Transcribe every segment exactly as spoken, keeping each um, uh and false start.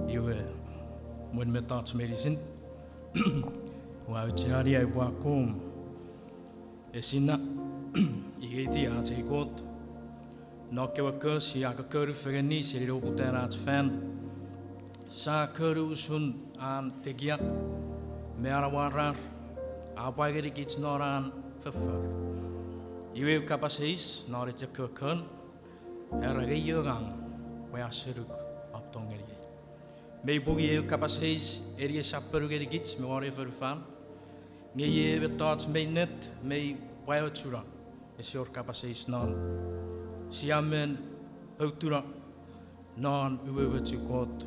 Iwe, mwen mettoch meinisin, ua aucheani ai upwe akkom esinna ikeiti ach ei Kot, non kewe kos sia kokkonu fengeni seni nepoputan ach fan, sia konu usun an tekia me an amwarar, a pwa ngenikich non an foffor. Iwe ew kapas eis non echo kon, era, nge io ngang pwe a senuk om tong ngeniei? Mei pung iei ew kapas eis eni esap ponu ngenikich me won ei fonufan, nge iei ew mettoch mei ennet, mei pwaochuno, ese wor kapas eis non. Sia men poutuno non umoumochun Kot.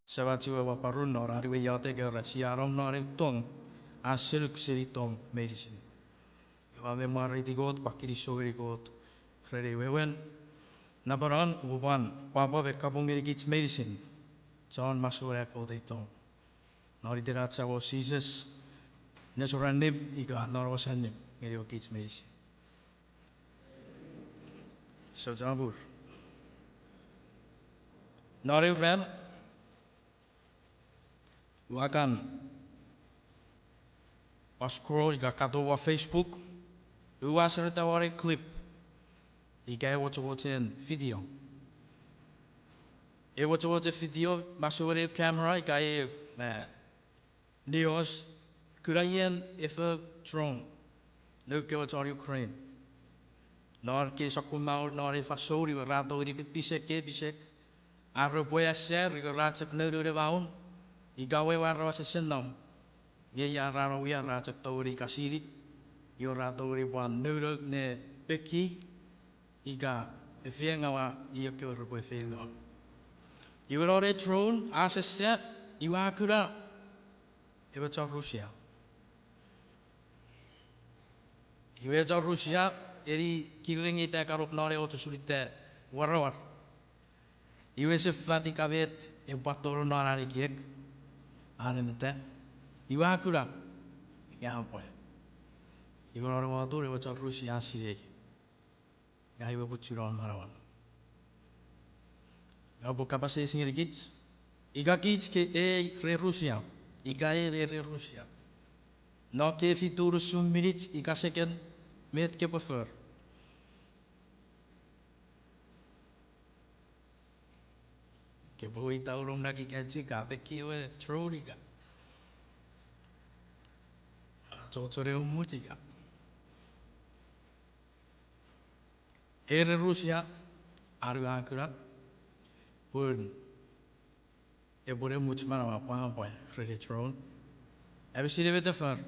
Semach we ua pwarun non an we iotek, era, sia nom non ew tong a senuk seni tong meinisin. Ua men mwareiti Kot, pwan kinisou ngeni Kot ren ei wewen. Napanon, upwe pwan pwapwa me kapong ngenikich meinisin chon masouen an Kot ei tong, non iten ach Samon Jises, nesor allim ika non ewe allim ngeni kich meinisin. So chapur. Non eu ran, ua kan pwan scroll ika katon won Facebook, ua sereta won ew clip ika ew wochowochen video. Ew wochowochen video masouen ew camera ika ew, eh, news, kuna ien efou drone noun kewe chon Ukraine. Non ekkei sokkun maun non ei fansoun iwe ra tongeni pisek, pisek, ar repwe asar ika ra chok nounou ne maun, ika wewe ar repwe sesennom. Nge ia ra no wia ra chok tongeni kasini, iwe ra tongeni pwan nounou ne peki, ika efeiengawa io kewe repwe efeiengawa. Iwe non ei drone a sese, iwe a kuna ewe chon Rusia. Iwe chon Rusia, eni kiringita kanop non ew ochusun ita warawar. Iwe ese fat ika met epwe tonong non an ekiek, an emeta. Iwe a kuna, nge a pwa. Iwe non ewe atun ewe chon Rusia a sinei, nge iwe pwichun non manauan. Nge upwe kapas eis ngenikich, ika kich ke ei re Rusia, ika en ei re Rusia, non ekkei fitu unusun minich ika seken, met kopwe fori? Kopwe weita unom naki kachika peki ewe drone ika achocho ne umuch ika. Ei re Rusia, a ru a kuna pun epwe ne much manau a pwapwa ren ei drone. Ami sinei met a fori?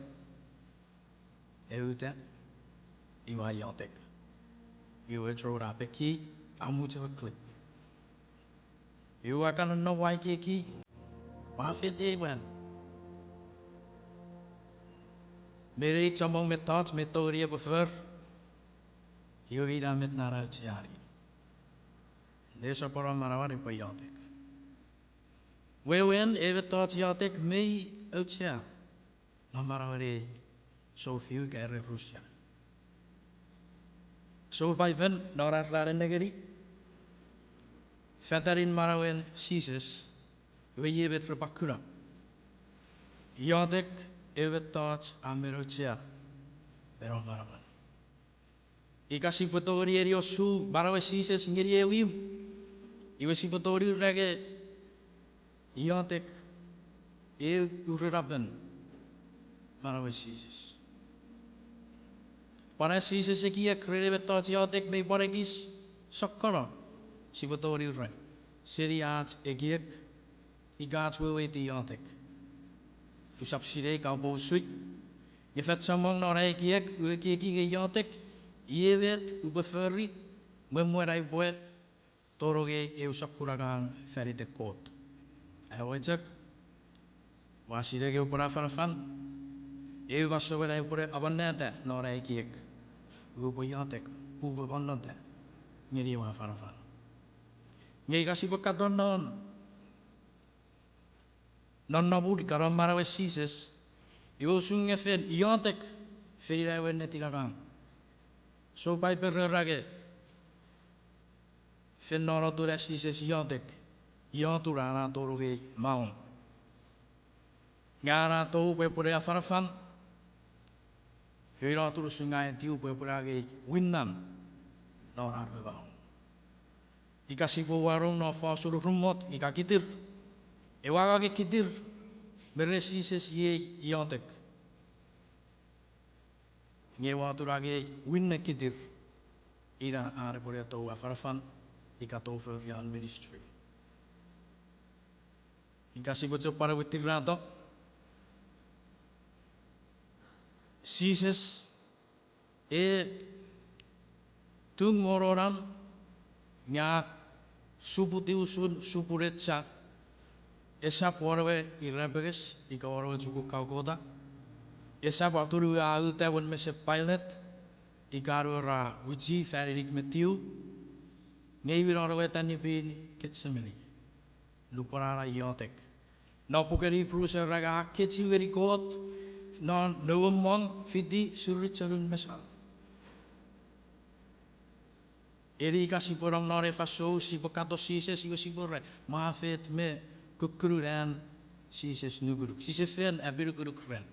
E uta, iwe a iotek. Iwe drone a peki, a much ewe clip. Iwe ua kan nonnom ua ekieki, ua fetei mwan. Me nei chommong mettoch mi tongeni epwe fori, iwe ina met na aucheani. Ne soponon manauan epwe iotek. Wewen ewe mettoch iotek mei auchea non manauen ei sounfiu ika re Rusia. Sou Paipen non ar ra nengeni fatanin manauen Jises, iwe iei met repwe kuna. Iotek ewe mettoch a men auchea me non manauan. Ika sipwe tongeni eni osu manauen Jises ngeni ew imw, iwe sipwe tongeni ura nge iotek ew urenapen manauen Jises. Pwan an Jises ekiek ren ewe mettoch iotek mei pwan ekis sokkono sipwe tongeni ura seni ach ekiek ika ach weweiti iotek. Usap sinei ika upwe usui, nge fan chommong non ai ekiek ua ekieki nge iotek iei met upwe fori mwen mwen ai upwe tonongei eu sokkun angang fan iten Kot. Ewe chok, ua sinei nge upwe afanafan, eu masouen ai upwe amonnata non ai ekiek, upwe iotek pwe upwe monnota ngeni ewe afanafan. Nge ika sipwe katon non nonnomun ika non manauen Jises, iwe usun nge fen iotek fen ina ewe ennetin angang. Sou Paipen ra ura nge fen non otun an Jises iotek, Iotur a na tonong ei maun. Nge a na tou pwe epwene afanafan, iwe ina tori usun ngang etiw pwe epwene angei winnan non an we maun. Ika sipwe wanong non fosun urumot ika kitir, ewe angangen kitir me ren Jises iei iotek. Nge ua tun angei winne kitir, ina an epwene tou afanafan ika tou fori an ministry. Ika sipwe chok pwan ewe tirato, Jises e tung won onan, nge a suputiw usun supun echa, esap won ewe irapenges ika won ewe chukun Kaukota, esap atun ewe a uta mwen mesen Pailat, ika an ewe ra wichi fan inik me tiw, nge iwe non ewe tanipin Ketsemeni, nupwen a na iotek. Non puken Ipru sia era nge a kechiw ngeni Kot non nouemong fiti surichonun mesan. Eni ika sipwe nom non ei fansoun sipwe katon Jises iwe sipwe era, mwa fet me kukkunun an Jises nukunuk. Sise fen apinukunuk ren.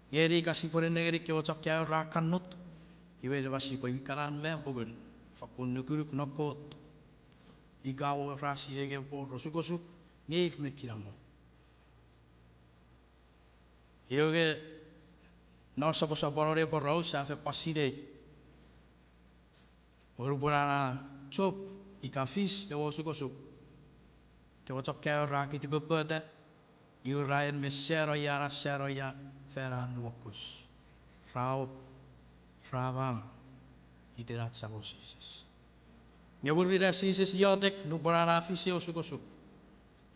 Nge eni ika sipwe nenengeni kewe chon kaeo ra kannut, iwe ina sipwe ikanan me pungun, fakkun nukunuk non Kot. Ika wor ra sinei nge wor osukosuk, nge ir mi kinamwe. Iwe nge non soposoponon ei poraus a fen pwan sinei pwe nupwen a na chop ika fis ewe osukosuk, kewe chon kaeo ra kitipepeta, iwe ra en me sano ia, na sano ia fan an nuokus. Ra op, ra mang iten ach Samon Jises. Nge mwirin an Jises iotek nupwen a na fis ewe osukosuk,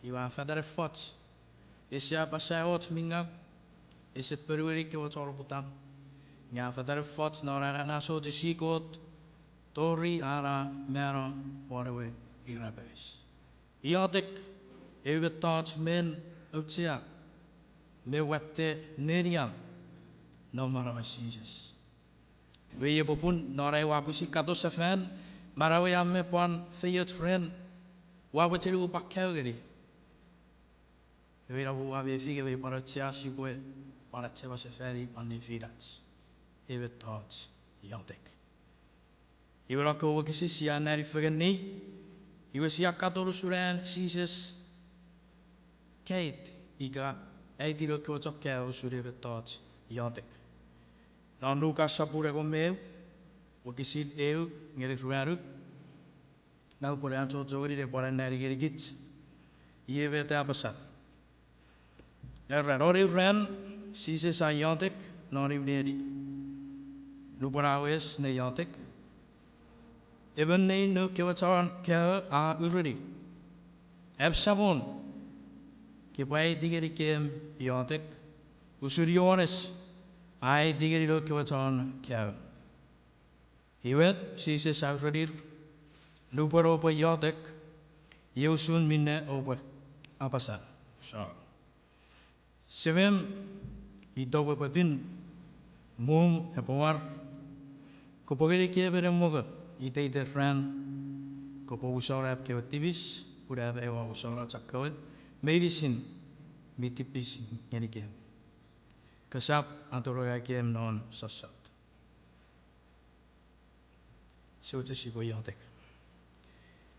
iwe a fetan efoch. Ese apasa och mi ngaw, ese ponueni kewe chon oputan, nge a fetan efoch non an anneasochisi Kot tori a na mano won ewe irapenges. Iotek ew mettoch mi auchea me watte nenian non manauen Jises. Iwe iei popun non ai ua pwisin katon sefan, manauei a mi pwan feioch ren, ua mochen upwe pwan kaeo ngeni. Iwe ina popun ua mefi nge mi pwan auchea sipwe pwan achema sefani pwan nefinach ew mettoch iotek. Iwe non kewe wokisin sia anneani fengeni, iwe sia katon usun an Jises kaiti ika aiti noun kewe chon kaeo usun ew mettoch iotek. Non Lukas sopun engon me eu, wokisin eu ngeni ruanu, ngang upwene achocho ngeni ne pwan anneani ngenikich. Iei met a apasa. Era, non eu ran, Jises a iotek non eu neni. Nupwen a wes ne iotek, emon nein noun kewe chon kaeo a ureni, Am Samon, kepwe aiti ngenikem iotek, usun Johannes a aiti ngeni noun kewe chon kaeo. Iwe, Jises a urenir, nupwen oupwe iotek, iei usun minne oupwe apasa: Semem, itom epwe pin, muum epwe war, kopwe ngenikemi ewe mongo iteiten ran, kopwe usona am kewe tipis pun am aua usona chokkewe meinisin mi tipis ngenikem. Kosap atonongaikem non sossot. Sise sipwe iotek.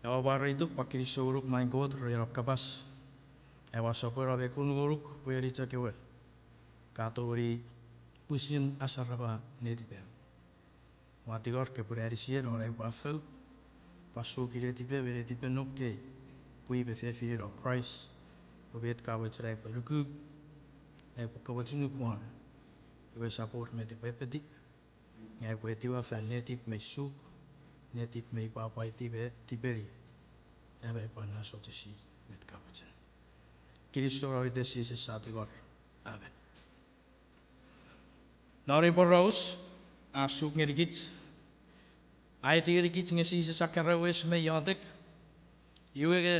Ua pwan reituk pwan kinisou ngonuk main Kot ren om kapas. Ua sopweno me kun ngonuk pwe eni chok ewe ka tongeni pwisin asarama netipem. Ua tingor kopwe anisiei non ai upwe afou, pwan suki netipei me netipen noum kei pwi me fefin non Kraist, pwe met ka mochen ai upwe nuku, ai upwe kamochunuk won, iwe esap wor met epwe epeti, nge ai upwe etiwa fan netip mi suk, netip mi pwapwaiti me tipeni, am aipwe anneasochisi met ka mochen. Kinisou ren iten Jises sia tingor. Amen. Non ei poraus a suk ngenikich, a aiti ngenikich nge Jises a keran wes me iotek. Iwe nge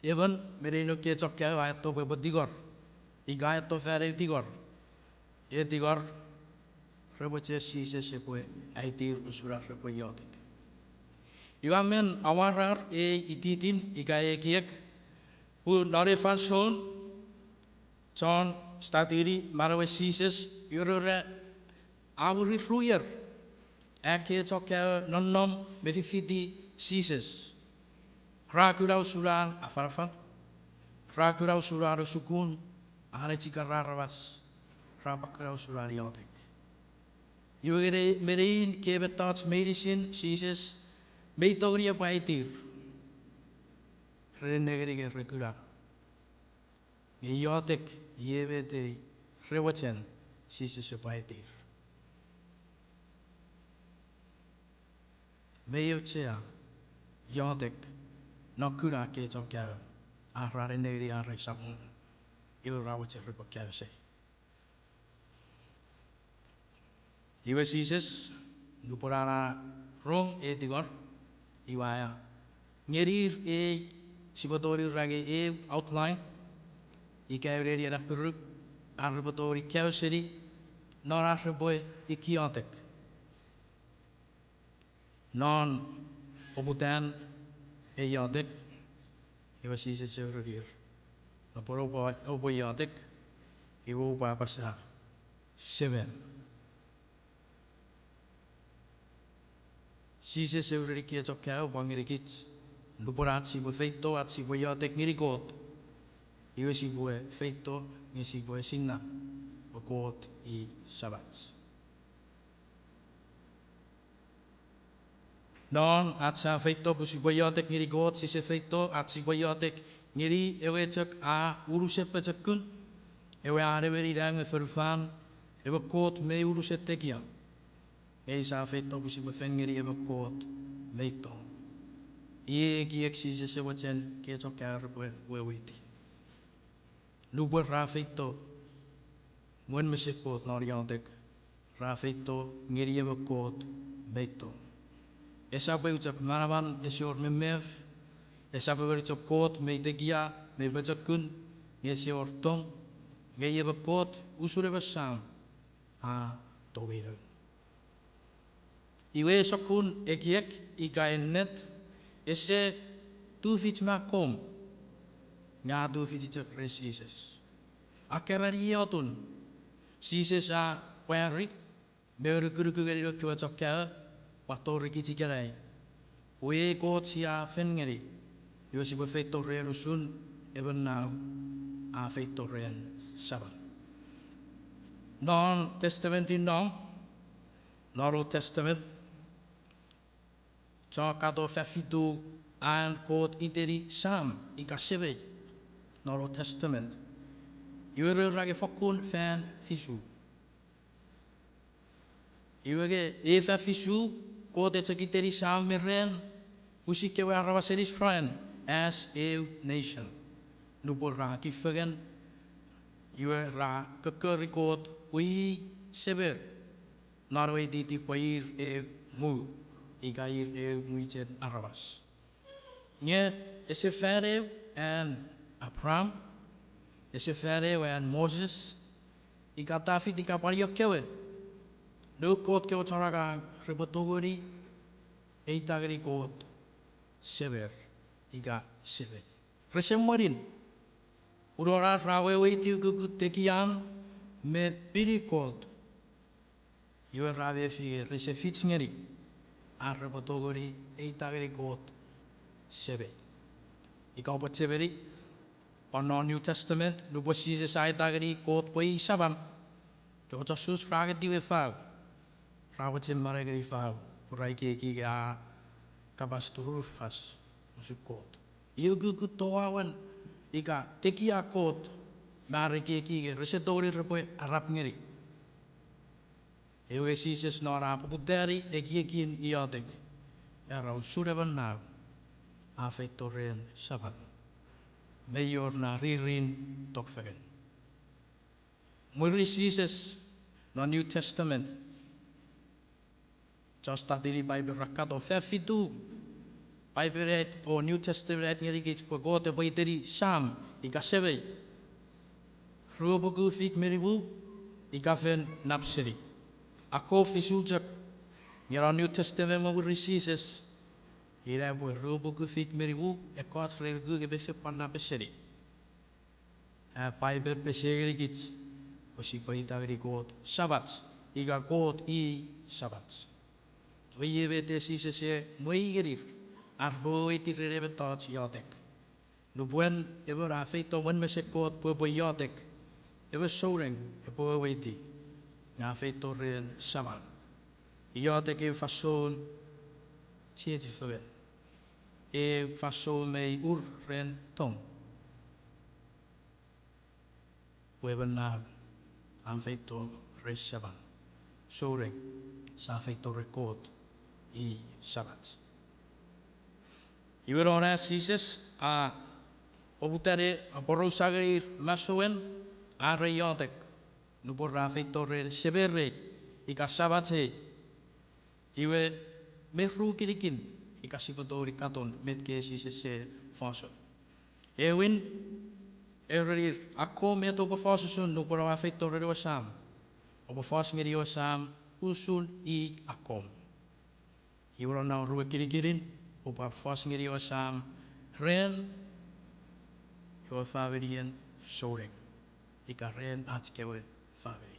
emon me nein noun kewe chon kaeo a etto pwe epwe tingor, ika a etto fan eu tingor. Ew tingor, repwe chok Jises epwe aitir usun ar repwe iotek. Iwe a men amwarar ei ititin ika ekiek, pun non ei fansoun chon studyni manauen Jises, iwe ra a mwirin ru ier, a kewe chon kaeo nonnom me fifiti Jises. Ra kuna usun an afanafan, ra kuna usun an osukun, an echikara aramas, ra pwan kuna usun an iotek. Iwe ngeni me nein kewe mettoch meinisin Jises mei tongeni epwe aitir. Re nengeni nge re kuna. Nge iotek iei met ei re mochen Jises epwe aitir. Mei auchea iotek non kuna kewe chon kaeo, a ra nengeni ar resap, iwe ra mochen repwe kaeo seni. Iwe Jises, nupwen an a rong ei tingor, iwe a ngenir ei, sipwe tongeni ura nge eu outline ika eu nenien appiru ar repwe tongeni kaeo seni non ar repwe ikiotek. Non poputan ei iotek, iwe Jises a erenir, nupwen oupwe, oupwe iotek, iwe oupwe apasa, Semem. Jises a ereni kewe chon kaeo pwan ngenikich, nupwen ach sipwe feito ach sipwe iotek ngeni Kot, iwe sipwe feito nge sipwe esinna pwe Kot i Samach. Non ach sia feito pwe sipwe iotek ngeni Kot, sise feito ach sipwe iotek ngeni ewe chok a unusen pochokun, ewe a nemeni nang me fonufan, ewe Kot mei unusen tekia. Nge sia feito pwe sipwe fen ngeni ewe Kot mei tong. Iei ekiek Jises a mochen kewe chon kaeo repwe weweiti. Nupwen ra feito mwen mesen Kot non iotek, ra feito ngeni ewe Kot mei tong. Esap eu chok manaman ese wor memef, esap emon chok Kot mei tekia, mei pochokun, nge ese wor tong, nge ewe Kot usun ewe Sam a tongei noun. Iwe ei sokkun ekiek ika ennet ese tufich me akkom, nge a tufich chok ren Jises. A keran iei otun Jises a pwari me anukunuku ngeni noun kewe chon kaeo, pwan tori kich ikenai, pwe ei Kot sia fen ngeni, iwe sipwe feito ren usun emon nau a feito ren saman. Non Testament inom, non Old Testament, chon kato fan fitu an Kot iteni Sam ika Semei non Old Testament. Iwe ra ura nge fokkun fan fisu. Iwe nge ei fan fisu, Kot a chok iteni Sam me ren pwisin kewe aramasen Israel as eu nation. Nupwen ra ki fengen, iwe ra kokkori Kot pwe i Semer, non ewe ititin pwe ir eu muu, ika ir eu mwichen aramas. Nge ese fan eu an Abraham, ese fan eu an Moses, ika Tafit ika pwan io kewe. Noun Kot kewe chon angang repwe tongeni eita ngeni Kot Semer ika Semei. Rese mwenin. Unon ar ra weweiti ukukun tekian me pinin Kot, iwe ra mefi nge rese fich ngeni ar repwe tongeni eita ngeni Kot Semei. Ika oupwe chemeni, pwan non New Testament, nupwen Jises a eita ngeni Kot pwe i Saman, kewe chon Sus ra angetiw fau, ra mochen manau ngeni fau, pwe ra ekieki nge a kapas turunufas usun Kot. Iei ukukun towauen ika tekia Kot me ar ekieki nge rese tongeni repwe arap ngeni. Iwe Jises non a poputani ekiekin iotek, era usun emon nau a feito ren saman, me ior na ririn tokfengen. Mwirin Jises non New Testament, chon studyni Paipel ra kato fan fitu Paipel ait o New Testament ait ngenikich pwe Kot epwe iteni Sam ika Semei. Rue puku fik me nimu ika fen nap seni. Akkom fisu chok, nge non New Testament me mwirin Jises, Ina pwe rupuku fik me nimu ekkoch ren ukukun me fen pwan napeseni. A Paipen pesei ngenikich pwe sipwe eita ngeni Kot Samach, ika Kot i Samach. Iwe iei met Jises e mwo ngenir ar weweiti ren ewe mettoch iotek. Nupwen emon a feito mwen mesen Kot pwe epwe iotek, ewe souneng epwe weweiti, nge a feito ren Saman. Iotek eu fansoun chiechi fengen, eu fansoun mei ur ren tong. Pwe emon na a feito ren Saman, souneng, sia feito ren Kot i Samach. Iwe non an Jises a poputa ne aporausa ngenir masouen ar iotek nupwen ra feito ren semerei ika samachei. Iwe, me ru kinikin ika sipwe tongeni katon met ke Jises e fos usun. Ewin, erenir, akkom met oupwe fos usun nupwen oua feito ren ewe Sam. Oupwe fos ngeni ewe Sam usun i akkom. Iwe non na rue kinikinin, oupwe fos ngeni ewe Sam ren ewe faminien souneng, ika ren ach kewe famini.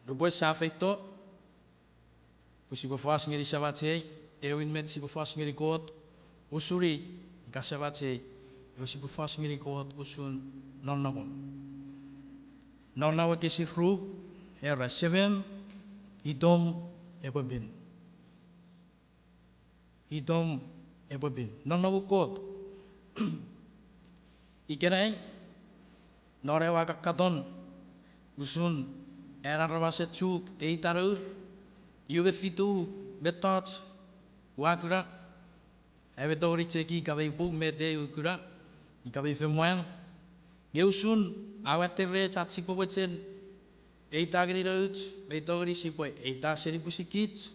Nupwen sia feito pwe sipwe fos ngeni samachei, ewin met sipwe fos ngeni Kot usun i, ika samachei, iwe sipwe fos ngeni Kot usun nonnomun. Non na wokisin ru, era, Semem, itom epwe pin. Itom epwe pin. Nonnomun Kot. Ikenai, non ewe a kakkaton usun an aramasen Chuuk eita nour, iwe fitu mettoch ua kuna, aua tongeni cheki ika mei pung met ei ua kuna, ika mei fen mwan. Nge usun a watte rech ach sipwe mochen eita ngeni nouch, mei tongeni sipwe eita seni pwisin kich,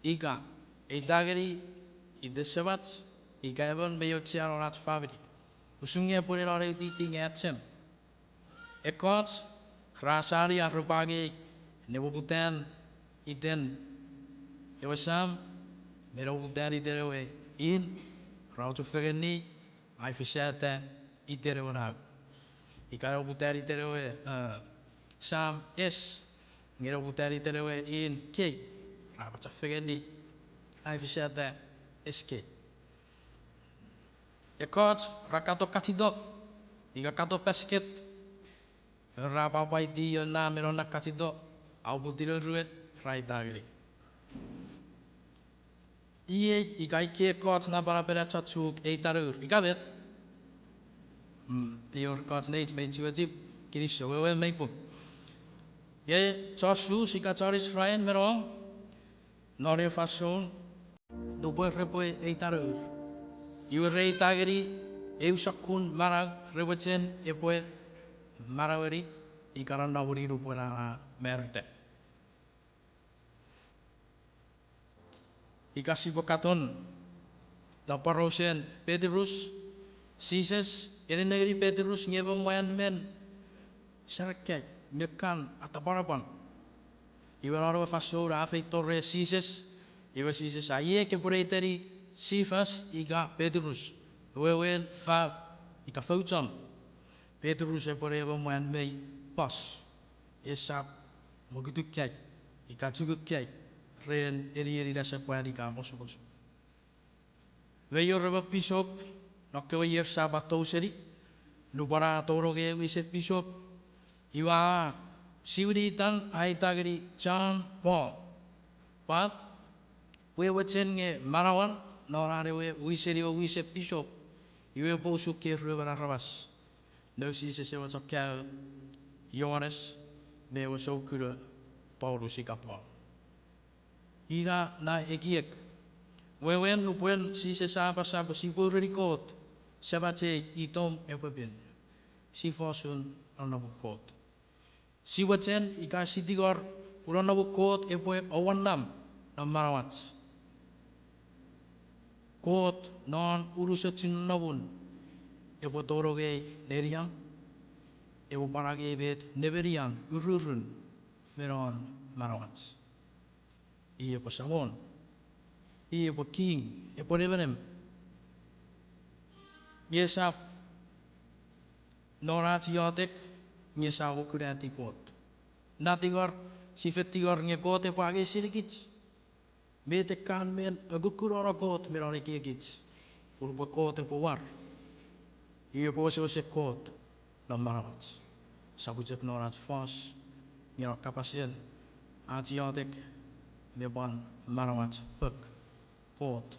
ika eita ngeni iten semach, ika emon mei auchea non ach famini. Usun nge epwene non eu titi nge achem. Ekkoch ra sani ar repwe angei nepoputan iten ewe Sam me nepoputan iten ewe In, ra chufengeni ai fisata iten ewe Nau. Ika nepoputan iten ewe, eh, Sam S, nge nepoputan iten ewe In K, ra chufengeni ai fisata S K. Ekkoch ra kato kachito, ika kato pasket, ra pwapwaiti ion na me non na kachito, a uputiw ren ewe, ra eita ngeni. Iei ika ikkei ekkoch napanapen ach Chuuk eita nour, ika met? Mm, ior ekkoch neich mei chiwen chip, kinisou, wewen mei pung. Nge chon Sus ika chon Israel me nom, non eu fansoun, nupwen repwe eita nour, iwe re eita ngeni eu sokkun manau re mochen epwe manaueni ika nonnomuni nupwen a marita. Ika sipwe katon non porausen Petrus, Jises e nenengeni Petrus nge emon mwan men serekai me kan atapwanapwan. Iwe non ewe fansoun a feito ren Jises, iwe Jises a iek epwe iteni Sifas ika Petrus, wewen fau ika fouchon. Petrus epwene emon mwan mei pos, esap mokutukai ika chukukai ren enienin asepwan ika mosonoson. Iwe ior emon pisop non kewe ier sap a tou seni, nupwen a tonong ei wisen pisop, iwe a siwini itan a eita ngeni John Paul. Pwata? Pwe e mochen nge manauan non an ewe wisen, ewe wisen pisop, iwe epwe usun kewe ruemon aramas, noun Jises ewe chon kaeo, Johannes, me ewe soukuno Paulus ika Paul. Ina na ekiek. Wewen nupwen Jises a apasa pwe sipwe ureni Kot, Semach ei, itom epwe pin, sia fosun nonnomun Kot. Sia mochen ika sia tingor pwe nonnomun Kot epwe owannam non manauach. Kot non unusochun nonnomun epwe tonong ei nenian, epwe pwan angei met nemenian ururun me non manauach. I epwe Samon, I epwe king, epwe nemenem. Nge esap non ach iotek, nge sia mokunati Kot. Na tingor, sipwe tingor nge Kot epwe angei senikich met ekkan men akukkunono Kot me non ekiekich. Pun pwe Kot epwe war. I epwe wesewesen Kot non manauach. Sap chok non ach fos, nge non kapasen ach iotek me pwan manauach pok, Kot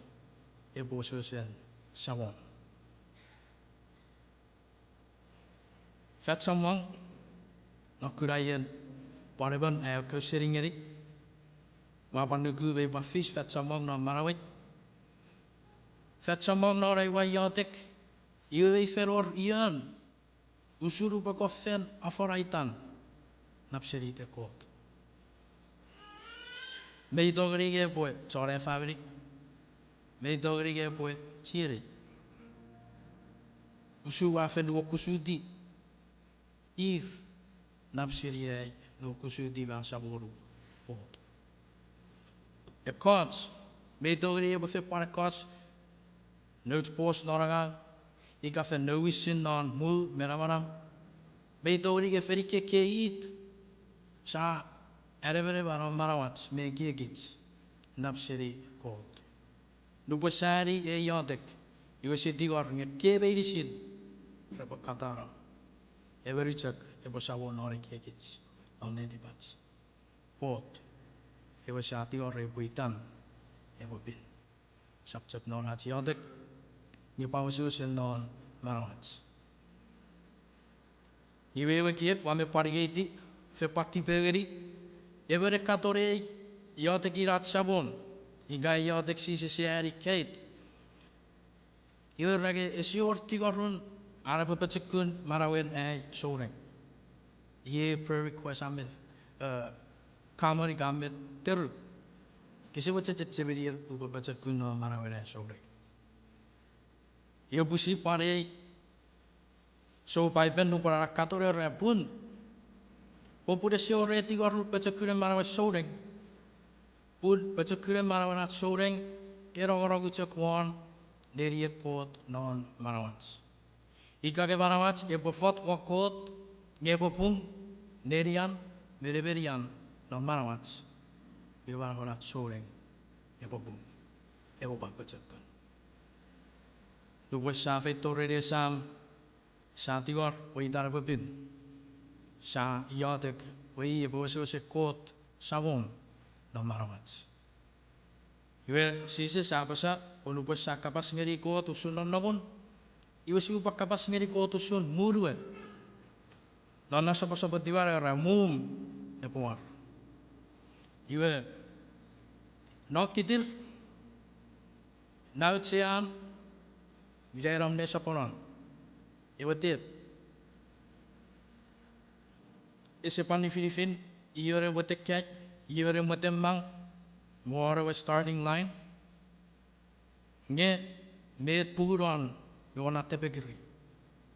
epwe wesewesen Samon. Fan chommong, non kunaien pwan emon aia kau seni ngeni, ua pwan nuku mei pwan fis fan chommong non manauei. Fan chommong non ai ua iotek, iwe mei fen wor ion usun upwe kon fen afon aitan nap seni iten Kot. Mei tongeni nge epwe chon ai famini. Mei tongeni nge epwe chienei. Usun ua fen nuokusuti ir nap seni ai nuokusuti me asamonu Kot. Ekkoch, mei tongeni epwe fen pwan ekkoch nouch pos non angang, ika fen nouwisin non mu me namanam. Mei tongeni nge fen ikkei it sia anemenem non manauach me ekiekich nap seni Kot. Nupwen sia ani ei iotek, iwe sia tingor nge ekkei meinisin repwe katano. Emon chok epwe Samon non ekiekich, non netipach. Kot, ewe sia tingor epwe itan, epwe pin. Sap chok non ach iotek, nge pwan wesewesen non manauach. Iwe ewe ekiek ua men pwan ingeiti, fen pwan tipengeni, emon e katon ei iotekin ach Samon, ika iotek Jises a ani Kait. Iwe ra nge ese wor tingorun an epwe pochokun manauen ai souneng. Iei prayer request a men, eh, common ika a men teru. Kese mochen chechemeni upwe pochokun non manauen ai souneng. Iwe pwisin pwan ei sou Paipen nupwen a katon era pun, popun ese wor ei tingorun pochokunen manauen souneng. Pun pochokunen manauen ach souneng, e nongonong chok won nenien Kot non manauach. Ika nge manauach epwe fot won Kot, nge epwe pung nenian me nemenian non manauach, iwe manauen ach souneng epwe pung, epwe pwan pochokun. Nupwen sia feito ren ewe Sam, sia tingor pwe itan epwe pin. Sia iotek pwe i epwe wesewesen Kot Samon non manauach. Iwe Jises a apasa pwe nupwen sia kapas ngeni Kot usun nonnomun, iwe sipwe pwan kapas ngeni Kot usun muun we. Non na soposopotiwan era muum epwe war. Iwe non kitir, na auchean, ina nom nesoponon. Ewe tep. Ese pwan nifinifin, ion ewe mwetekai, ion ewe mwetemmang, won ewe starting line. Nge met pungun won ewe na tepekiri,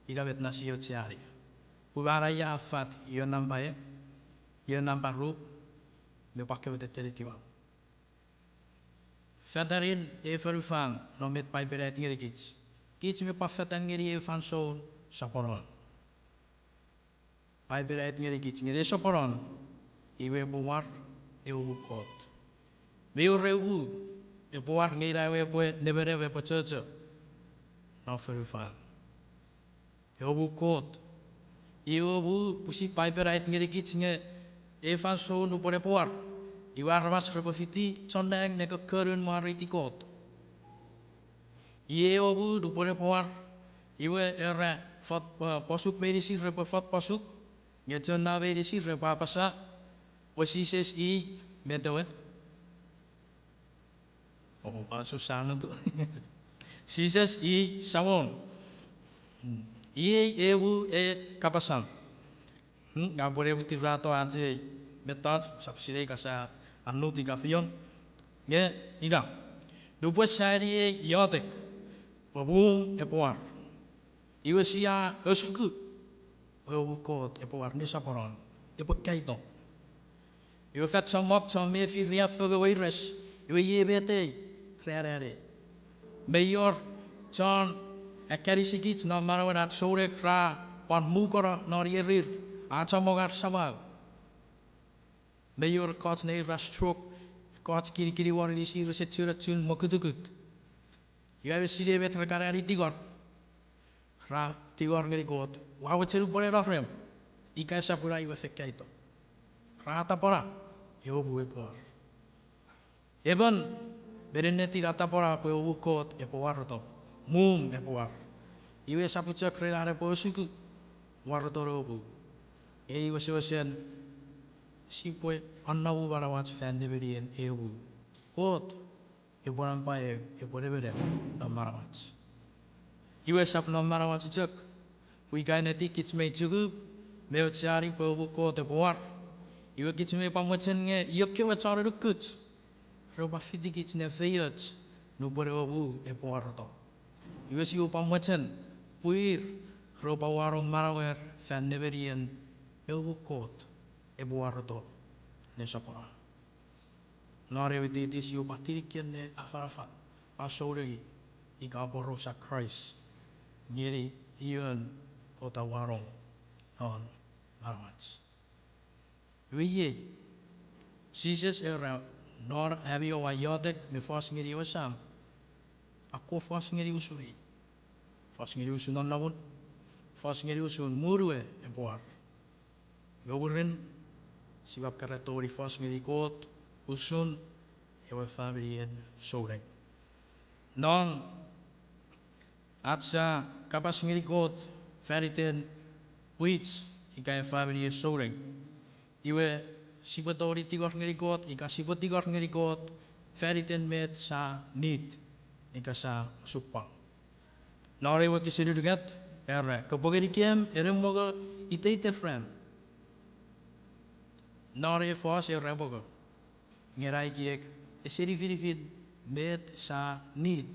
ina met na sia aucheani. Pun manaia a fat ion nampa eu, ion nampa ru, me pwan kewe tettenitiwan. Fatanin ei fonufan non met Paipen a aiti ngenikich. Kich mi pwan fatan ngeni eu fansoun soponon. Paipen a aiti ngenikich ngeni ei soponon, iwe epwe war ewe mu Kot. Mi wor ewe mu epwe war nge ina ewe epwe nemenem epwe chocho non fonufan. Ewe mu Kot. Iwe ewe mu pwisin Paipen a aiti ngenikich nge ei fansoun nupwen epwe war, iwe aramas repwe fiti chon nang ne kokkonun mwareiti Kot. Iei ewe mu nupwen epwe war, iwe era fot, eh, posuk meinisin repwe fot posuk, nge chon na meinisin repwe apasa pwe Jises i met ewe O, a su sanut. Jises i Samon. Iei ewe e kapasan. Ngang upwe ne mutirato ach ei mettoch, sap sinei ika sia annut ika fion. Nge ina, nupwen sia ani ei iotek pwe muum epwe war, iwe sia osuku pwe ewe Kot epwe war nesoponon, epwe kaito. Iwe fan chommong chon mefi riaffou me weires, iwe iei met ei Ran anei, mei wor chon akkanisikich non manauen ach souneng ra pwan mukono non ierir, a chommong ar samau. Mei wor ekkoch neir ra stroke, ekkoch kinikini won inisir rese chuen chun mokutukut. Iwe sinei met re kan eani tingor? Ra tingor ngeni Kot, ua mochen upwene no remw, ika esap ina iwe fekkaito. Ra atapwana, ewe muu epwe war. Emon me netin atapwana pwe ewe muu Kot epwe waroto, mum epwe war. Iwe esap chok ren an epwe osuku waroton ewe muu. Ei wesewesen sipwe anomu manauach fan nemenien ewe muu. Kot epwe nampa eu epwe nemenem non manauach. Iwe esap non manauach chok, pwe ika ennetin kich mei chuku me aucheani pwe ewe muu Kot epwe war, iwe kich mei pwan mochen nge io kewe chon nukuch repwe pwan fitikich ne feioch nupwen ewe muu epwe waroto. Iwe sipwe pwan mochen pwe ir repwe pwan wanong manauer fan nemenien ewe muu Kot epwe waroto nesoponon. Non ewe titi sipwe pwan tiniken ne afanafan, pwan sounengi ika aporausa Kraist ngeni ion Kot a wanong non manauach. Iwe iei, Jises era, non ami oua iotek me fos ngeni ewe Sam, akkom fos ngeni usun i. Fos ngeni usun nonnomun, fos ngeni usun muu we epwe war. Iwe mwirin, sipwap keran tongeni fos ngeni Kot usun ewe faminien souneng. Non ach sia kapas ngeni Kot fan iten pwich ika ewe faminien souneng, iwe sipwe tongeni tingor ngeni Kot ika sipwe tingor ngeni Kot fan iten met sia nit ika sia osupwang. Non ewe wokisin unungat, era, kopwe ngenikem ene mongo iteiten ran. Non ei fos era mongo, nge ina ekiek ese nifinifin met sia nit,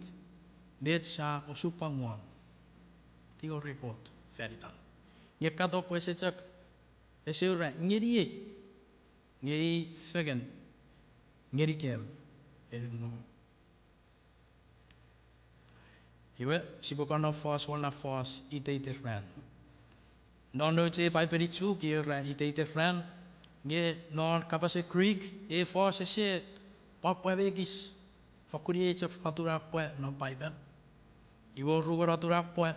met sia osupwang won. Tingor ngeni Kot fan itan. Nge katon pwe ese chok, ese ura ngeniei, nge i fengen ngenikem ene mongo. Iwe, sipwe kan no fos won na fos iteiten ran. Non nouch ei Paipel Chuuk, iwe ra iteiten ran, nge non kapasen Greek, ei fos ese pwapwa me ekis, fokkun iei chok atun a pwa non Paipel. Iwe ruemon atun a pwa,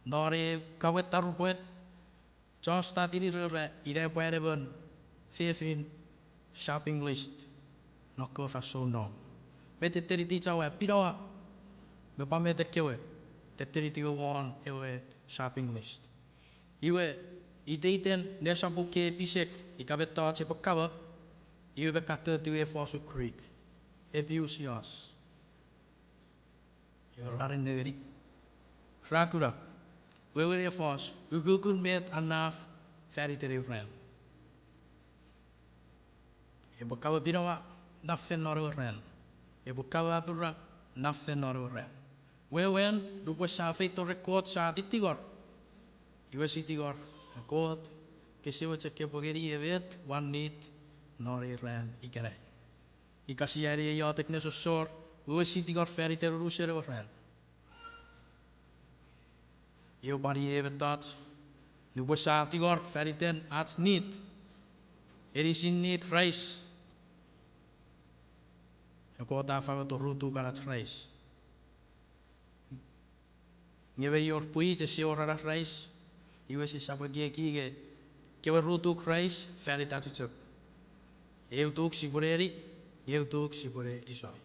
non ei kawe taropwe, chon study-ni ra era ina pwan emon fefin shopping list non ekkewe fansoun nom. Me tettenitiw a pinawa, me pwan met ekkewe tettenitiw won ewe shopping list. Iwe, iteiten nesopun kei pisek ika mettoch epwe kamo, iwe me katon tiwe fosun Greek, epiousios. Iwe ra nengeni, ra kuna, wewen ei fos, ukukun met a naf fan iten eu ran. Epwe kamo pinawa, naf fen non ewe ran. Epwe kamo apura, naf fen non ewe ran. Wewen, nupwen sia feito ren Kot sia titingor. Iwe sia tingor, Kot, kose mochen kopwe ngeniei met ua nit non ei ran ikenai. Ika sia eani iotek nesosor, wewen sia tingor fan iten unusen ewe ran. Iwe pwan iei mettoch, nupwen sia tingor fan iten ach nit, enisin nit rice, Kot a fangoto ru tukan ach rice. Nge mei wor pwich ese wor ena rice, iwe sisap ekieki nge kewe ru tuk rice fan itach chok. Eu tuk sipwe ne eani, eu tuk sipwe ne isoni.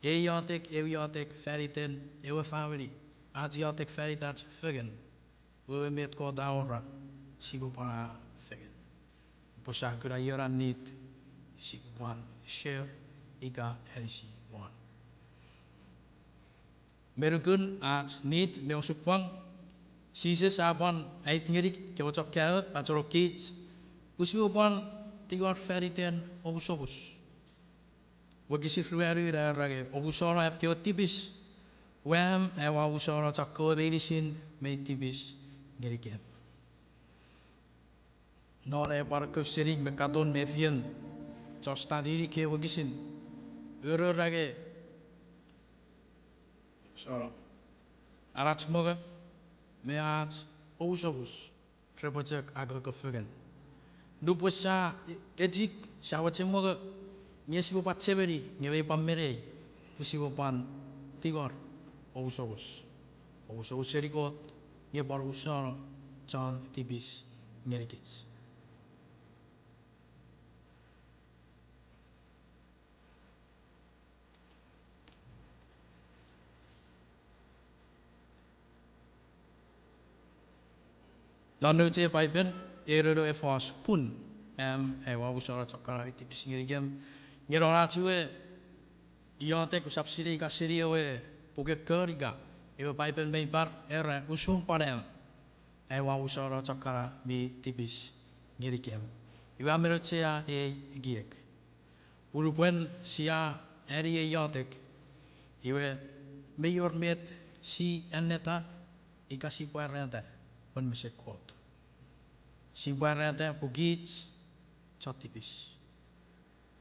Ei iotek, eu iotek fan iten ewe famini, ach iotek fan itach fengen. Wewen met Kot a awora, sipwe pwan fengen. Pwe sia kuna ion a nit, sipwe pwan share ika anisi won. Me nukun ach nit me osupwang, Jises a pwan aiti ngeni kewe chon kaeo, pachenong kich, pwe sipwe pwan tingor fan iten omusomus. Wokisin ruanu ina era nge, omusano am kewe tipis, pwe am aua omusano chokkewe meinisin mei tipis ngenikem. Non ai pwan ekkewe sening me katon mefien chon study-ni kei wokisin, era nge, Anach mongo me ach omusomus repwe chok akoko fengen. Nupwen sia echik, sia mochen mongo, nge sipwe pwan chemeni nge mei pwan menei pwe sipwe pwan tingor omusomus. Omusomus seni Kot nge pwan omusano chon tipis ngenikich. Non nouch ei Paipen, ere no e fos pun, am aua omusano chon kana mi tipis ngenikem. Nge non ach we iotek, usap sinei ika seni ewe puken Kon ika ewe Paipen mei pwan era usun pwan am aua omusano chon kana mi tipis ngenikem. Iwe a men auchea ei ekiek. Pun nupwen sia ani ei iotek, iwe mei wor met si anneta ika si pwarata mwen mesen Kot. Si pwarata pwe kich chon tipis.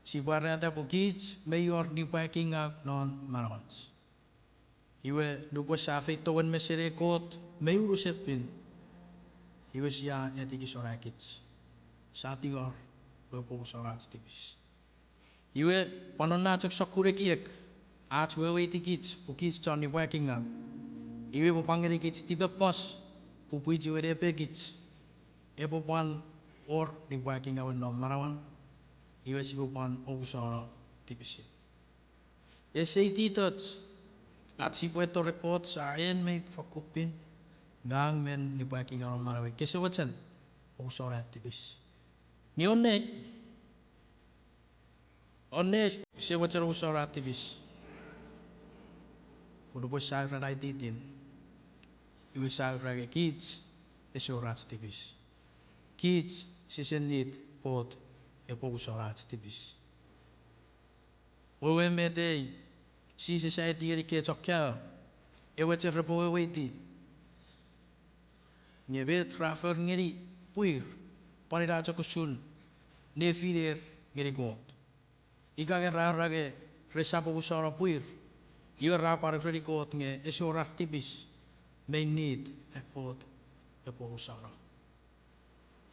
Si pwarata pwe kich mei wor nipwakingaw non manauach. Iwe nupwen sia feito mwen mesen ei Kot mi unusen pin, iwe sia atekisonakich. Sia tingor pwe epwe omusano ach tipis. Iwe pwan non na chok sokkun ekiek, ach weweiti kich pwe kich chon nipwakingaw. Iwe epwe pwan ngenikich tipepos pwe pwiich we nepekich epwe pwan wor nipwakingawen non manauan, iwe sipwe pwan omusano tipisin. Ese ititoch ach sipwe eto ren Kot, sia en mei fokkun pin, ngang men nipwakingaw non manauei. Kese mochen omusano tipis. Nge onne, onne use mochen omusano tipis, pun nupwen sia ura aititin, iwe sia ura nge kich ese wor ach tipis. Kich sise nit Kot epwe omusano ach tipis. Wewen met ei Jises a aiti ngeni kewe chon kaeo, ewe chok repwe weweiti. Nge met ra fori ngeni pwir, pwan ina chok usun nefiner ngeni Kot. Ika nge ra ura nge resap omusano pwir, iwe ra pwan ereni Kot nge ese wor ar tipis, mei nit an Kot epwe omusano.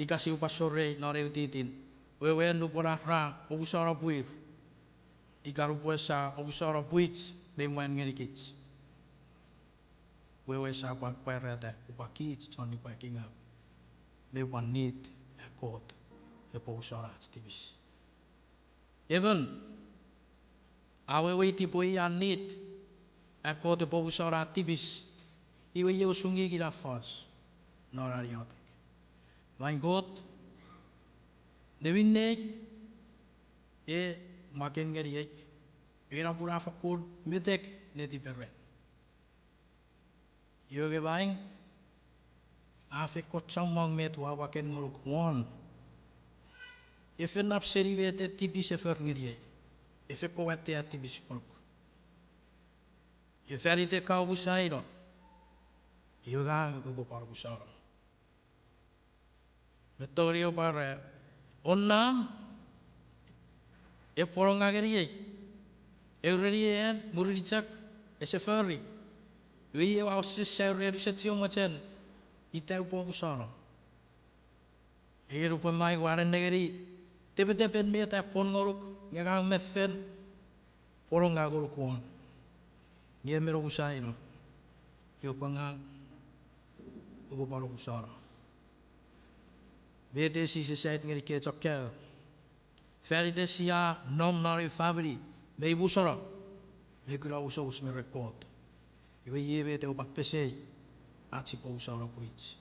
Ika sipwe pwan sorei non eu titin, wewen nupwen ra omusano pwir, ika nupwen sia omusano pwich mei mwan ngenikich, wewen sia pwan pwarata pwe kich chon nipwakingaw, me pwan nit an Kot epwe omusano ach tipis. Emon a weweiti pwe i a nit an Kot epwe omusano an tipis, iwe iei usun ngenikich a fos non an iotek: Maing Kot, neminnei e mwaken ngeniei, ina pun a fakkun metek netipei ren. Iwe nge maing, a fen kon chommong met ua mwaken ngonuk won. E fen nap seni met an tipis e for ngeniei. E fen kon watte an tipis ngonuk. Iwe fan iten ka omusaei no, iwe ngang upwe pwan omusano. Me tongeni upwe ura, won nam epwe nonga ngeniei. E ureniei an mwirin chok ese fori. Iwe iei ua wesewesen ren use chiwen mochen ita upwe omusano. Iwe nupwen maing ua nennengeni tepetepen met a pwon ngonuk nge ngang mefen pwonong ngonuk won, nge mi omusaei no, iwe pwe ngang upwe pwan omusano. Met ei Jises a aiti ngeni kewe chon kaeo. Fan iten sia nom non eu famini mi musano, mi kuna omusomus me ren Kot, iwe iei met ewe pwan pesei ach sipwe omusano pwich.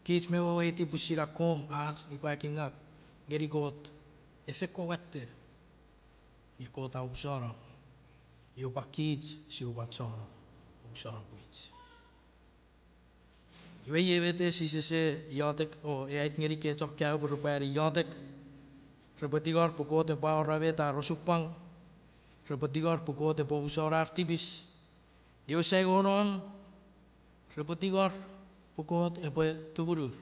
Kich mi weweiti pwisin akkom ach nipwakingaw ngeni Kot e fen kon watte, nge Kot a omusano, iwe pwan kich sipwe pwan chon omusano pwich. Iwe iei met ei Jises e iotek o e aiti ngeni kewe chon kaeo pwe repwe ani iotek. Repwe tingor pwe Kot epwe awora met ar osupwang. Repwe tingor pwe Kot epwe omusano ar tipis. Iwe sai wonon, repwe tingor pwe Kot epwe tumunur.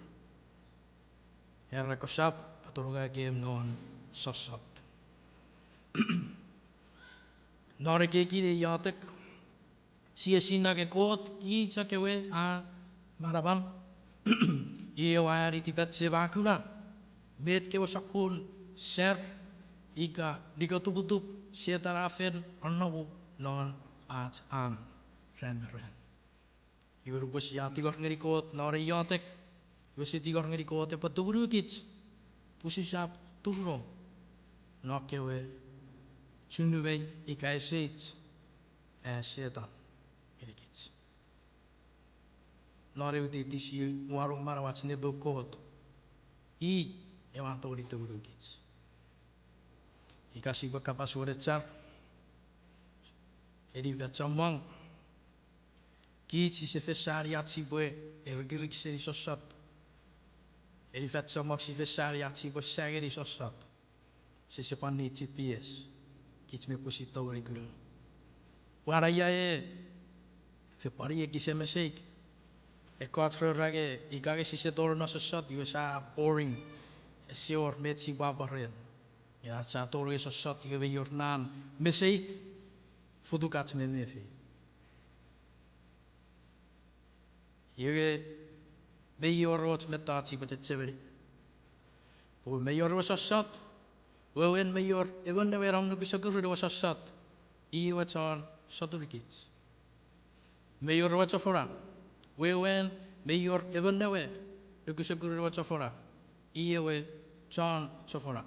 Era kosap atonongaikem non sossot. Non ekiekin ei iotek, Sia sinna nge Kot i chok ewe a manaman, i ewe a anitipat sipwe kuna met kewe sokkun ser ika nikotuputup Setan a fen anomu non ach an ran me ran. Iwe nupwen sia tingor ngeni Kot non ei iotek, iwe sia tingor ngeni Kot epwe tumunukich pwe sisap turunong non kewe chunumei ika eseich a Setan ngenikich. Non ewe titisi wanong manauach nepoun Kot, i ewe a tongeni tumunukich. Ika sipwe kapas wenechar, eni fan chommong kich sise fen sani ach sipwe erekirik seni sossot. Eni fan chommong sise fen sani ach sipwe sa ngeni sossot. Sise pwan need G P S, kich me pwisin tongeni kuna. Pwan aia e fen pwan ekis meseik. Ekkoch ra era nge ika nge sise tonong non sossot iwe sia boring. Ese wor met sipwe pwapwa ren. Nge ach sa tonong non sossot iwe mei wor nan meseik, futukach me mefi. Iwe, mei wor och mettoch sipwe chechemeni. Pwe mei wor ewe sossot, wewen mei wor emon we a nom nukusokurun ewe sossot, i ewe chon sotunikich. Mei wor ewe chofona, wewen mei wor emon we nukusokurun ewe chofona, i ewe chon chofona.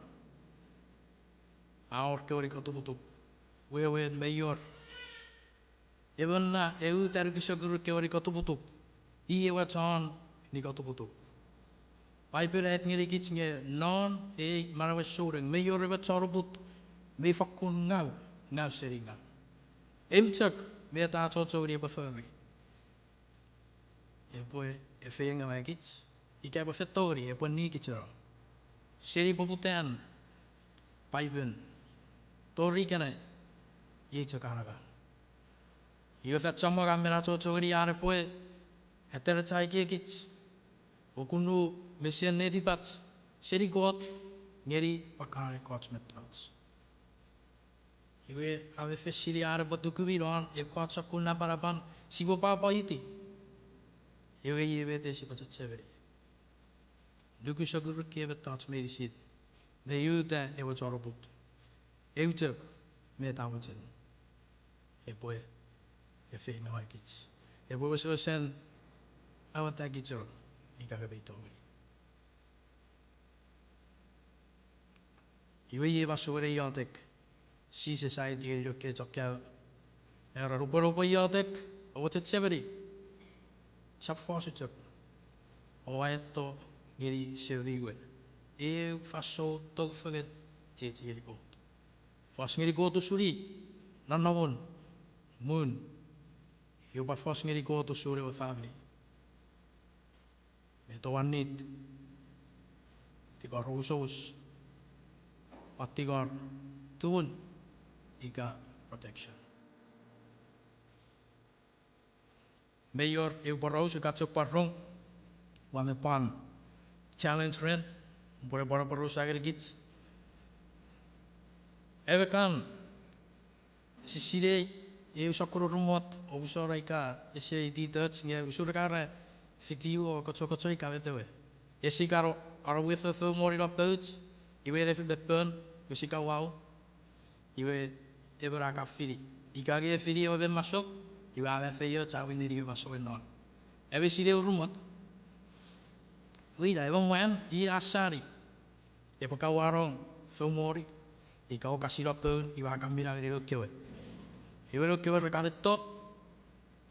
A wor kewe nikotuputup, wewen mei wor emon we a uta nukusokurun kewe nikotuputup, i ewe chon nikotuputup. Paipen a aiti ngenikich nge non ei manauen souneng mei wor emon chon oput, mei fakkun ngau, ngau seni ngau. Eu chok met a achocho ngeni epwe fori, epwe efeiengaua kich, ika epwe fen tongeni epwe nikicheno seni poputan Paipen tori ikenai, iei chok an angang. Iwe fan chommong a men achocho ngeni an epwe aterecha ekiekich, o kunu mesen netipach seni Kot ngeni pwan ekkoch mettoch. Iwe a men fen sinei an epwe tukumi non ekkoch sokkun napanapan sipwe pwapwaiti. Iwe iei met sipwe chechemeni. Nukusokurun kewe mettoch meinisin, mei uta ewe chon oput. Eu chok met a mochen, epwe efeiengaua kich, epwe wesewesen awatakich ika mei tongeni. Iwe iei masouen ei iotek Jises a aiti ngeni noun kewe chon kaeo. Era nupwen oupwe iotek, oupwe chechemeni, sap fos chok, oua eto ngeni Sememi we eu fansoun tong fengen chiechi ngeni Kot. Fos ngeni Kot usun i, nonnomun, muun, iwe pwan fos ngeni Kot usun ewe famini. Met oua need, tingor omusomus, pwan tingor tumun ika protection. Mei wor eu poraus ua chok pwan rong, ua me pwan challenge ren, pwe pwan poraus a ngenikich. Ewe kan, sisinei, eu sokkun urumot, omusano ika ese ititoch nge usun ika ra fiti o kochokocho ika met ewe. Ese ika no, a no we fofou moni non pouch, iwe ne fepon, iwe ese ika wau, iwe emon a kan fini. Ika nge fini ewe men masou, iwe a mefeioch a winini ewe masouen non. Ewe sinei urumot. Iwe ina emon mwan, i a sani epwe kan wanong fou moni, ika o kasino poun, iwe a kan mina ngeni noun kewe. Iwe noun kewe re kan eto,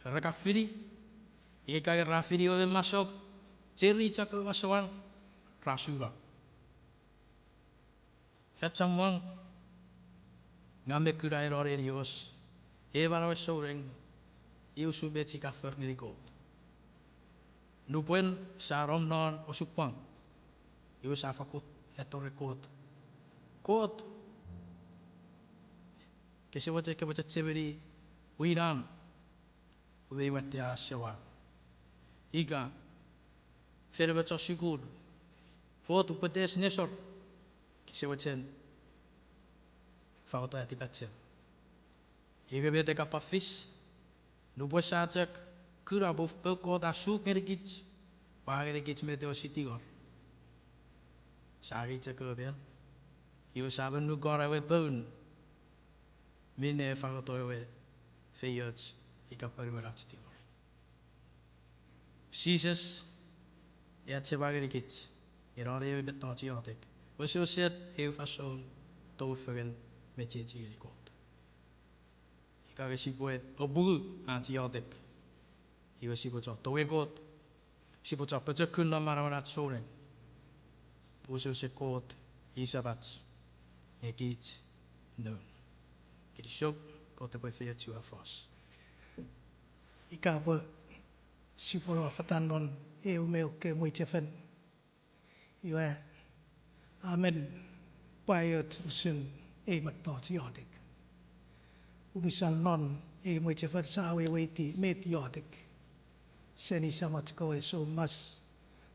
re kan fini, ika nge ra fini ewe men masou, cheri chok ewe masouan, ra suno. Fan chommong, ngang me kuna ena ren ei os, ei manauen souneng, iei usun met sia kan fori ngeni Kot. Nupwen sia nom non osupwang, iwe sia fakkun eto ren Kot. Kot, kese mochen kopwe chechemeni, pwe inan, pwe mei watte a sewa. Ika, fen emon chon sukun, Kot upwe test nesor, kese mochen, fangoto atipachem. Ika met e kan pwan fis, Nupwen sia chok kuna pwe Kot a suk ngenikich, pwe a ngenikich met ewe sia tingor, sia angei chok ewe men, iwe sia men nukano ewe poun minne a fangoto ewe feioch ika ponuen ach tingor. Jises a achema ngenikich, nge non ewe mettoch iotek, wesewesen eu fansoun tou fengen me chiechi ngeni Kot. Ika nge sipwe apungu ach iotek, iwe sipwe chok tongei Kot, sipwe chok pochokun non manauen ach souneng, pwe wesewesen Kot i Semach, nge kich noun. Kinisou, Kot epwe efeiochu ei fos. Ika pwe sipwe no fetan non eu me eu ekkei mwichefen, iwe, a men pwaoch usun ei mettoch iotek. Unusan non ei mwichefen sia weweiti met iotek, seni samach kewe soumas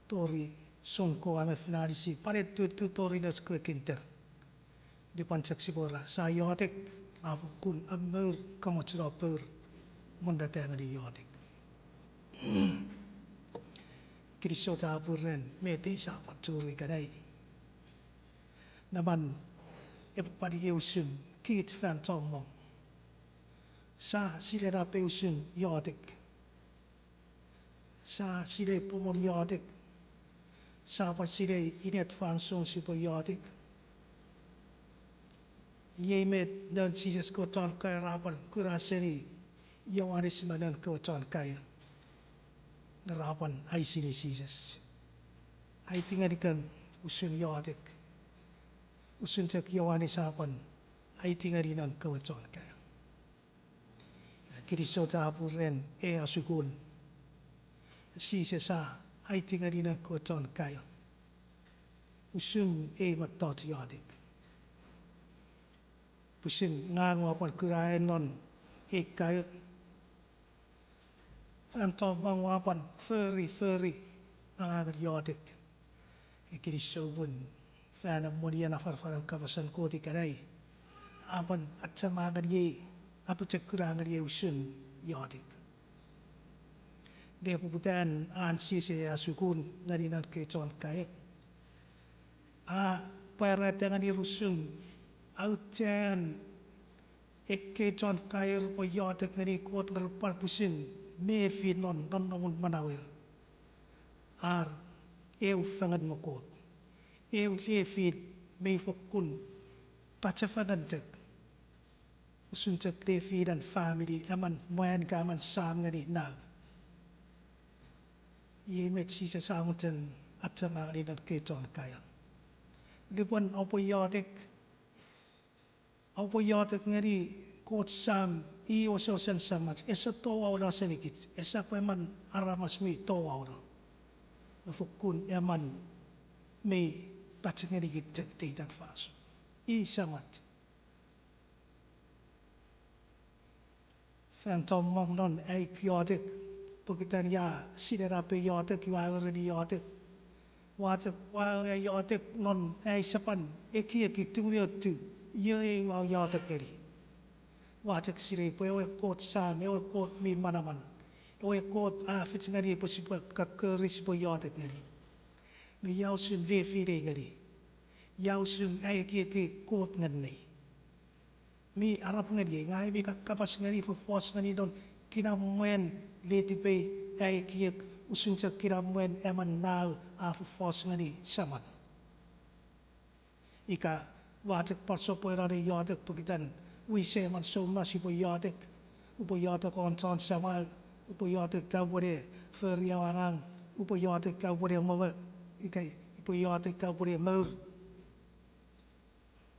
tori song kewe me finanisi, pwan etutu tori nouch kewe kinter. Lupwen chok sipwe ra sia iotek, a fokkun amour kamochuno pour, monneta ngeni iotek. Kinisou chapur ren met ei sia pwan churi ikenai. Neman epwe pwan iei usun kich fan chommong. Sia sinei nap ei usun iotek. Sia sinei pomon iotek. Sia pwan sinei inet fansoun sipwe iotek. Iei met noun Jises kewe chon kaeo ra pwan kuna seni Ioanes me noun kewe chon kaeo. Nge ra pwan eisini Jises, aiti ngenikem usun iotek, usun chok Ioanes a pwan aiti ngeni noun kewe chon kaeo. Kinisou chapur ren ei asukun Jises a aiti ngeni noun kewe chon kaeo usun ei mettoch iotek. Pwisin ngang ua pwan kuna non ei kaeo, fan chommong ua pwan fori, fori angangen iotek. Kinisou pun fan emwenien afanafanen kapasen Kot ikenai, a pwan achema ngeniei, apochokuna ngeniei usun iotek. Nepoputan an Jises asukun ngeni noun kewe chon kaeo, a pwarata ngenir usun auchean ekkei chon kaeo repwe iotek ngeni Kot nge repwe pwan pwisin mefi non nonnomun manauer ar eu fengen me Kot, eu lefil mi fokkun pachefengen chok, usun chok lefilin famini, emon mwan ika emon sam ngeni nau. Iei met Jises a mochen achema ngeni noun kewe chon kaeo. Lupwen oupwe iotek, oupwe iotek ngeni Kot Sam, i wesewesen Samach, ese towauno senikich, esap emon aramas mi towauno. Nge fokkun emon mi pach ngenikich chok iteitan fansoun. I Samach. Fan chommong non ai iotek, pokiten ua sinei nap ei iotek, ua ereni iotek, ua chok ua iotek non ai use pwan ekieki tumiottu iei ua iotek ngeni. Ua chok sinei pwe ewe Kot Sam, ewe Kot mi manaman, ewe Kot a fich ngeni pwe sipwe kokkori, sipwe iotek ngeni. Nge ia usun lefinei ngeni? Ia usun ai ekieki Kot ngeniei? Mi arap ngeniei, ngang mi kakapas ngeni, fofos ngeni non kinamwen letipei, ai ekiek usun chok kinamwen emon nau a fofos ngeni seman. Ika ua chok pwan sopweno ne iotek pokiten wisei emon soumas, upwe iotek, upwe iotek won chon samau, upwe iotek ika upwe ne fori ew angang, upwe iotek ika upwe ne mongo, ika upwe iotek ika upwe ne mour.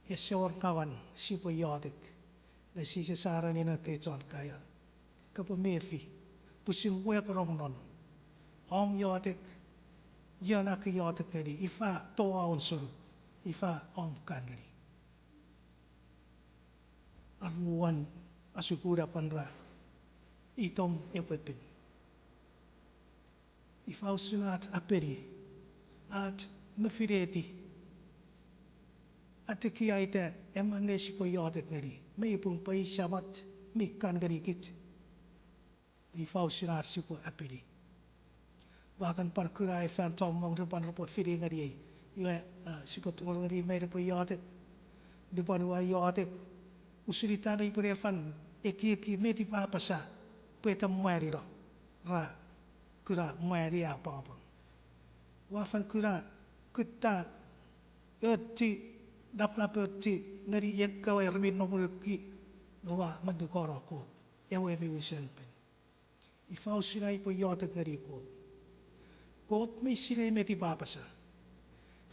Ese wor ngawan sipwe iotek. Nge Jises a ereni noun kewe chon kaeo, kopwe mefi, pwisin wewe nong non om iotek, ion ka iotek ngeni, ifa towaun senuk, ifa om kan ngeni. Aruan asukun a pwan ra, itom epwe pin. Ifa usun ach apeni, ach mefineti, atekiaita emon ne sipwe iotek ngeni, mei pung pwe i Samach mi kan ngenikich. Ifa usun ach sipwe apini? Ua kan pwan kuna ai fan chommong nupwen repwe fini ngeniei. Iwe, a, sipwe tungor ngeni met epwe iotek. Nupwen ua iotek, usun itan upwe ne fan ekieki met upwe apasa pwe ita mwanino, ra kuna mwan a apwangapwang. Ua fen kuna kutta ochi, napanap ochi ngeni ekkewe ra mi nom unuki, nge ua monukano Kot, ewe mi wisen pin. Ifa usun ai upwe iotek ngeni Kot? Kot mi sinei met upwe apasa.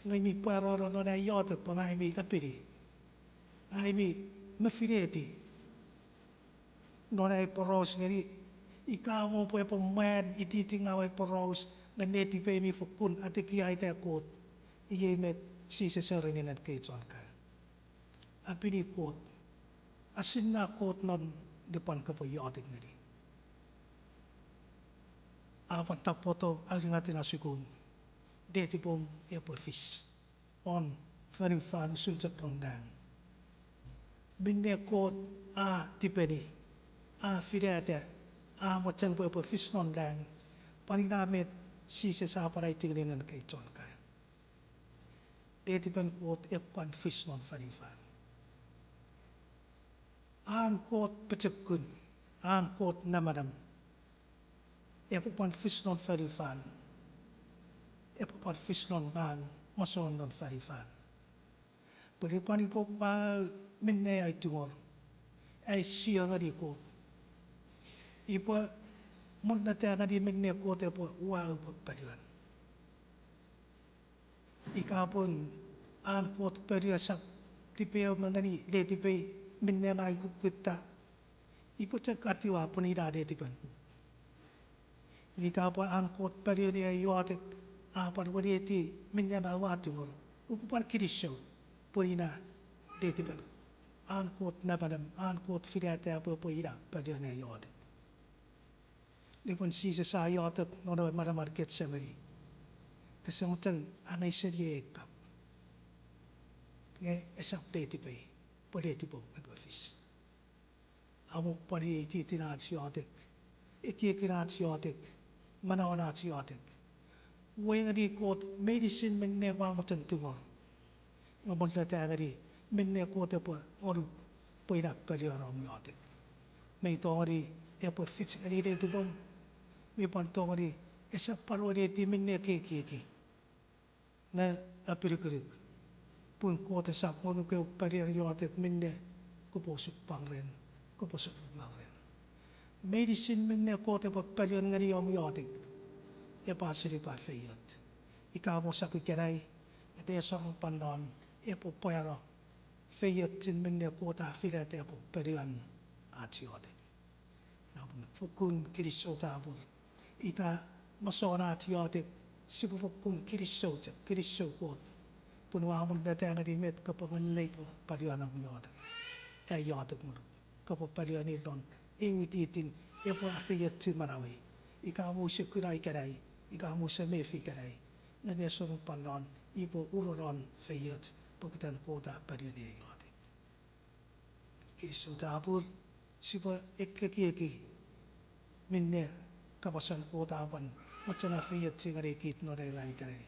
Nge mi pwarano non ai iotek pwe ngang mi apini, ai mi mefineti non ai poraus ngeni, ika mo pwe epwe mwan ititingaw ai poraus, nge netipei mi fokkun atekiaita Kot. Iei met Jises a ereni noun kewe chon kaeo: Apini Kot, asinna Kot non nupwen kopwe iotek ngeni. A pwan tapoto aunungatin asukun, netipom epwe fis won fonufan usun chok non lang. Minne Kot a tipeni, a finata, a mochen pwe epwe fis non lang, pwan ina met Jises a pwan aiti ngeni noun kewe chon kaeo. Netipen Kot epwe pwan fis non fonufan. An Kot pochokun, an Kot namanam epwe pwan fis non fonufan, epwe pwan fis non ngang, masoun non fonufan. Pwe nupwen upwe uwau minne ai tungor, ai sio ngeni Kot, upwe monneta ngeni minne Kot epwe uwau pwe paluan. Ika pun an Kot palu esap tipeeu me ngeni letipei minne ngang ua kukkutta, upwe chok etiwa pun ina netipen Kot. Ika pwe an Kot palu ngeni ai iotek a pwan weneiti minne ngang ua tungor, upwe pwan kinisou pun ina netipen Kot. An Kot namanam, an Kot finata pwe epwe ina palu ngeni ai iotek. Nupwen Jises a iotek non ewe manaman Ketsemeni, kese mochen angei seni ei kap, nge esap letipei, pwe letipom epwe fis. A mo pwan ititin ach iotek, ekiekin ach iotek, manauen ach iotek. Uwei ngeni Kot meinisin minne ua mochen tungor, nge monneta ngeni minne Kot epwe ngonuk pwe ina paluan om iotek. Mi tongeni epwe fich ngeni netipom, mi pwan tongeni esap pwan weneiti minne ke ekieki. Nge apinukunuk, pun Kot esap ngonuk ew paluan iotek minne kopwe osupwang ren, kopwe osupwang ren. Meinisin minne Kot epwe paluan ngeni om iotek, epwe seni pwe feioch. Ika mo esap ikenai, nge nesor pwan non, epwe pwano feiochun minne Kot a finata epwe paluan ach iotek. Napun fokkun kinisou chapur. Ita masoun ach iotek, sipwe fokkun kinisou chok, kinisou Kot, pun ua monneta ngeni met kopwe ngeniei pwe paluan om iotek. Ai iotek ngonuk, kopwe paluani lon ew ititin epwe afeiochu manauei. Ika mo use kuna ikenai, ika mo use mefi ikenai, nge nesor pwan non, upwe uronon feioch pokiten Kot a paluani ai iotek. Kinisou chapur, sipwe ekkekieki minne kapasen Kot a pwan mochen afeiochu ngeni kich non ei ran ikenai.